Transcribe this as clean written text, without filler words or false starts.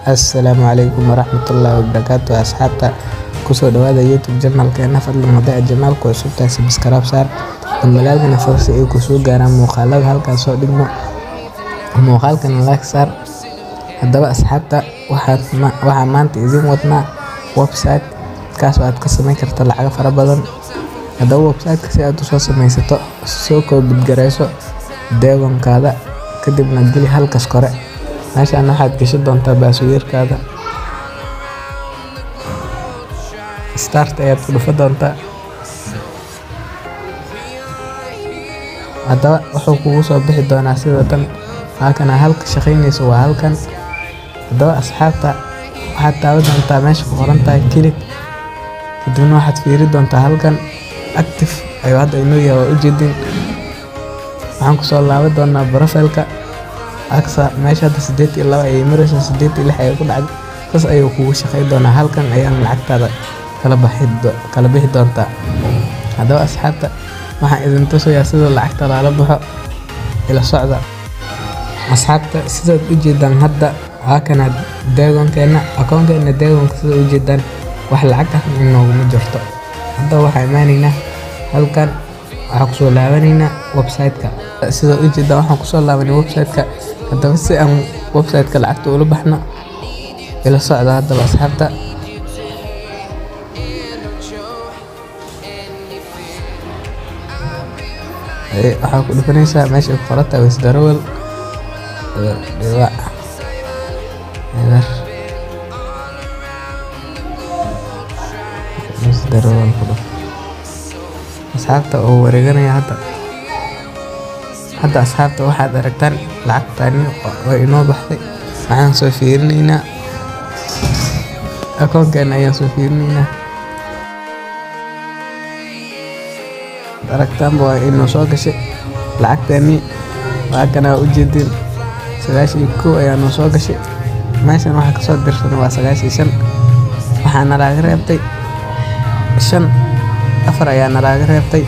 Assalaamu calaykum waraxmatullaahi wabarakaatu. Asxaabta, kusoo dhawaada YouTube channelkeena. Fadlan haddii aad channelku cusub tahay, subscribe saar, dambalaalkana fur si ay kusoo gaaraan muuqaalada halkaas soo dhigno. Muuqaalkana like saar. Haddaba asxaabta, waxaa maanta idin wadnaa website kaas oo aad ka samayn karto lacago fara badan. Haddaba website-ka si aad usoo samaysato, soo copy garayso Deegoonkaada, kadibna geli halkaas kore. Meeshaan waxaad gashan doontaa passwordkaada. Start ayaad ku dhufa doontaa. Haddaba wuxuu kugu soo bixi doonaa sida tan. Halkan halka shaqaynayso waa halkan. Haddaba asxaabta, waxaad taaban doontaa meesha ku qoran tahay click, kadibna waxaad fiiri doontaa halkan. Active ayuu hadda inoo yahay, waa ujeedin. Waxaan kusoo laaban doonaa profile-ka aksa. Meesha hadda 82 ayay maraysaa, 86 ayay ku dhacday. Saas ayuu kugu shaqayn doonaa. Halkan ayaan lacagtaada kala bixi doontaa. Haddaba asxaabta, waxaan idin tusayaa sida lacagta loola baxo. Ila socda asxaabta. Sidaad u jeedaan hadda waa kana Deegoonkeena, akoonkeena Deegoonka. Sida u jeedaan, wax lacag ah inooguma jirto. Hadda waxaa imaanaynaa halkan, waxaa kusoo laabanaynaa website-ka. Sida u jeedaan, waxaan kusoo laabanay website-ka. Haddaba si aan website-ka lacagta ula baxno, ila socda haddaba asxaabta. Waxaa ku dhufanaysaa meesha ay ku qoran tahay withdrawal 0.0 withdrawal ku dhuf. Asxaabta, oo wareeganaya hadda. Hadda asxaabta, waxaad aragtaan lacagtani way inoo baxday. Waxaan soo fiirinaynaa akoonkeena, ayaan soo fiirinaynaa. Aragtaanba waa inoo soo gashay lacagteeni. Waa kana, ujeedin, 91 ayaa noo soo gashay. Meeshan waxaa kasoo dirsan waa 95. Waxaa nalaaga reebtay 5, 4 ayaa nalaaga reebtay.